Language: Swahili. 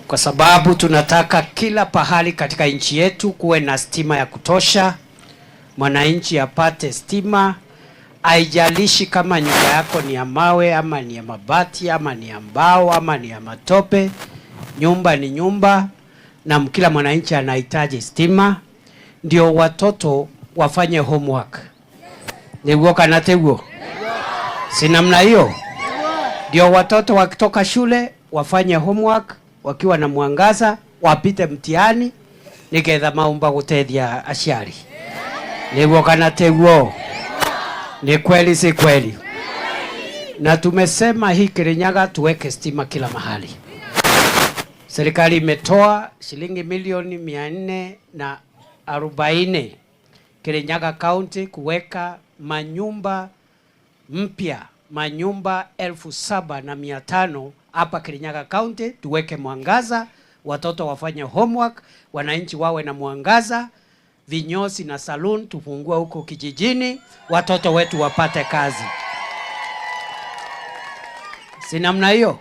Kwa sababu tunataka kila pahali katika nchi yetu kuwe na stima ya kutosha, mwananchi apate stima, haijalishi kama nyumba yako ni ya mawe ama ni ya mabati ama ni ya mbao ama ni ya matope. Nyumba ni nyumba, na kila mwananchi anahitaji stima, ndio watoto wafanye homework. Niguo kana tiguo? Si namna hiyo? Ndio watoto wakitoka shule wafanye homework wakiwa na mwangaza, wapite mtihani nigetha maumba gutethia aciari. Niguo kana tiguo? Ni kweli si kweli? Na tumesema hii Kirinyaga tuweke stima kila mahali. Serikali imetoa shilingi milioni 440 Kirinyaga County kuweka manyumba mpya, manyumba 7,500 hapa Kirinyaga County, tuweke mwangaza, watoto wafanye homework, wananchi wawe na mwangaza, vinyozi na saloon tufungue huko kijijini, watoto wetu wapate kazi. Si namna hiyo?